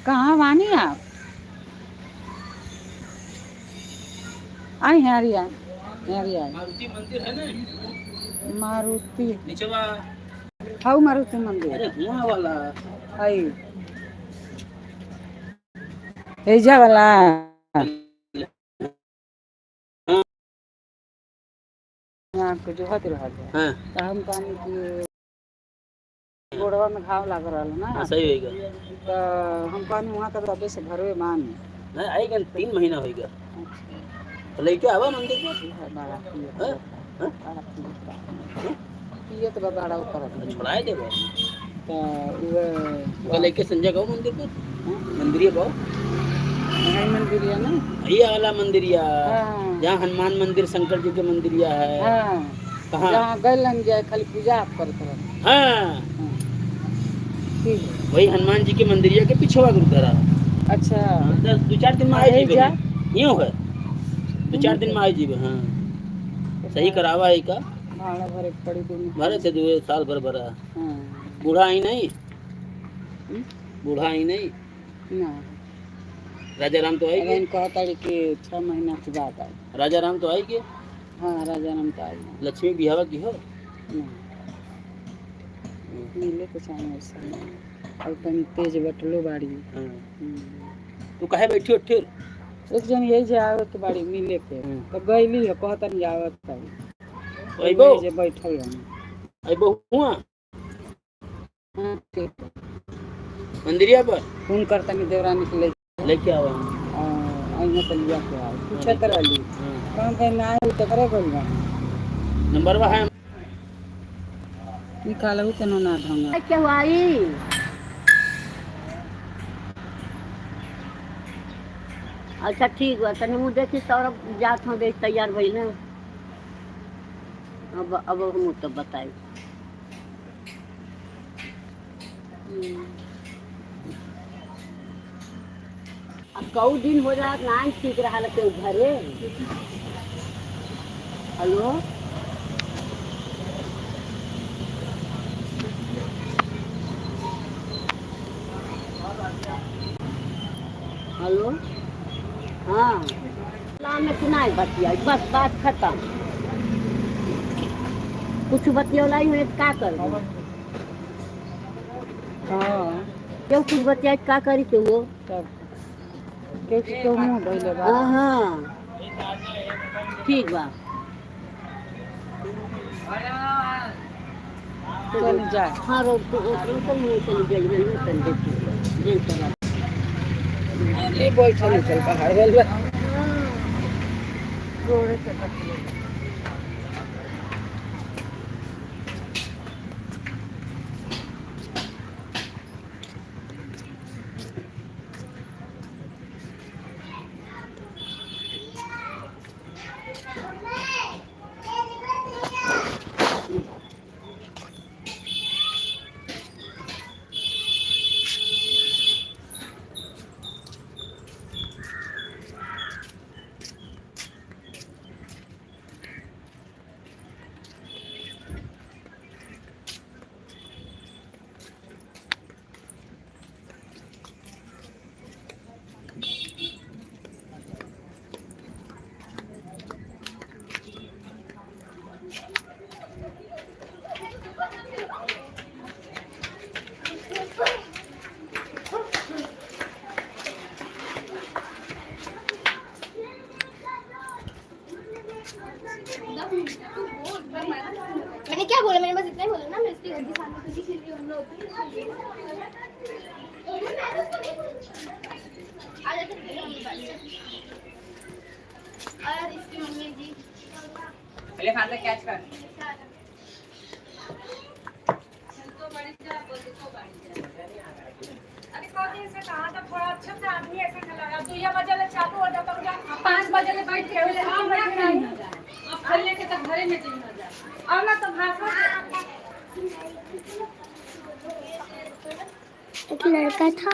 कहाँ बानी आप? आई हैं अरिया अरिया। मारुति मंदिर है ना? मारुति। नीचवा। हाउ मारुति मंदिर। अरे हुआ वाला। आई एजा वाला। आपके जो हत रहल है। हाँ। तो हम कहनी कि गोड़वा में घाव लाग रहल ना। हाँ, सही होएगा। तो हम कहनी वहाँ का तबे से घरवे मान। नहीं आएगा, 3 महीना होएगा। तो लेके आवा मंदिर पर। बड़ा पियत। हाँ? हाँ? बड़ा पियत बा। पियत बा बड़ा ऊपर। छोड़ाए देबो। तो उहे। तो लेके संजय गाओ मंदिर पर। मंदिर बाओ। वही मंदिर है ना? ये वाला मंदिरिया। हाँ। जहाँ हनुमान मंदिर, शंकर जी के मंदिरिया है। हाँ। कहाँ? जहाँ गए जाए खाली पूजा आप करत रहे। हाँ। हाँ। ठीक है। वही हनुमान जी के मंदिरिया के पीछे वाला गुरुद्वारा। अच्छा। हाँ, दस 2-4 दिन में आए अरे जीबे। जा। यूं है, 2-4 दिन में आए जीबे। हाँ, सही करावा है का। भाड़ा भरे के पड़ी दुनू। भरे थे, 2 साल भर भरा। हाँ। बूढ़ा ही नहीं। हम्म? बूढ़ा ही नहीं। ना। राजा राम तो आई अगर गए। कहता कि 6 महीना के बाद आए। राजा राम तो आई गए। हाँ, राजा राम तो आई। लक्ष्मी बिहावा की हो। ना, मिले के चाहिए ऐसा नहीं। और तनी तेज बटलो बाड़ी। हाँ। हम्म। तू काहे बैठी हो ठेर? एक जन यही जे आवत बाड़ी मिले के। हम्म। तो गईली है, कहतन आवत तारी। अइबो। जे बैठल हम। अइबो हुआ? हाँ, ठीक। मंदिरिया पर। फोन करतनी देवरानी के ले। लेके आवा। अइहे तो लिया के आओ, पूछत रहली। हाँ। कौन कहीं ना आई तो करे गइल बा। नंबर है। निकालहु तो ना ढंग। क्या हुआ आई? अच्छा, ठीक बा। तनी मुँह देखी, सौरभ जात हो देख, तैयार भइल ना। अब हम तब बताई। अब कऊ दिन हो जात ना ठीक रहा के घरे। हेलो। हेलो, हाँ, में सुनाई बतिया, बस बात खत्म। कुछ बतियौला ही हुए, का कर? हाँ। क्यों कुछ बतिया, का करी के वो? तब के के मुंह धइले बा। हाँ हाँ ठीक बा। चल जा। हाँ, रोड तो तो मुँह चली गई, नहीं चल देखी जे तरह। अरे बैठल चल पहाड़ गइल बा। गोड़े से बचले। मैंने क्या बोला? मैंने बस इतना ही बोला ना, मैं इसके घर के सामने खुद ही खेल रही हूँ, हम लोग उतना ही खेल रहे हैं। आ जाते हैं मम्मी पास। और इसकी मम्मी जी। पहले फादर कैच कर। अरे कौ दिन से कहा था, थोड़ा अच्छा से आदमी ऐसा न लगा। 2 बजे ले चालू हो जाता हो, 5 बजे ले बैठ के हम बैठे नहीं ना जाए। अब घर लेके तो घरे में चली ना जाए और ना तो भाषा। एक लड़का था।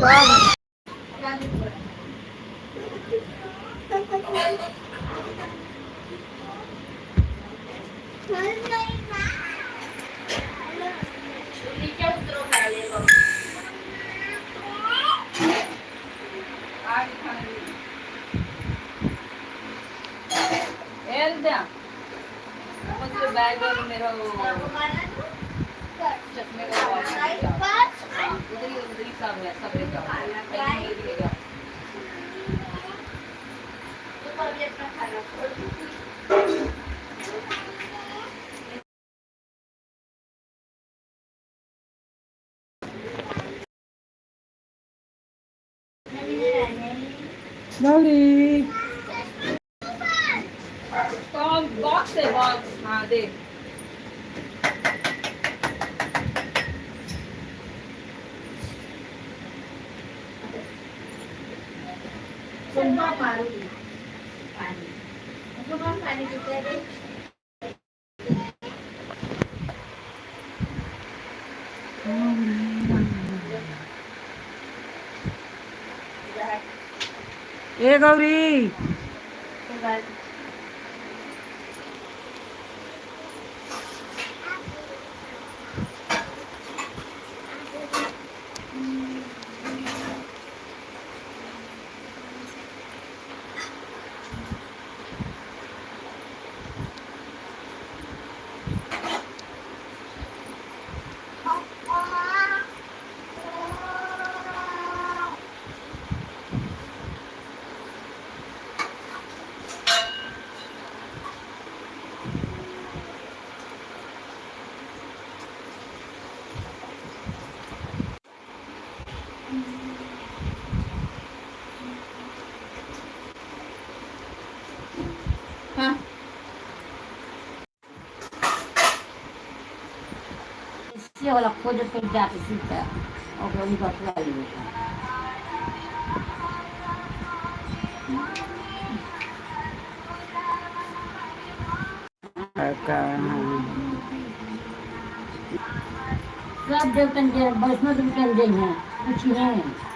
एल दे मुझे बैग और मेरा वो चश्मे का बॉक्स उधर ही सब है, सब लेके आओ, पैकिंग लेके आओ। गौरी कौन बॉक्स है? बॉक्स, हाँ दे। ए गौरी। से वाला खोज के जाके सीता ओकरा उनका खिला लियो। सब देवतन के वैष्णो देवी के जई हैं, कुछ हैं।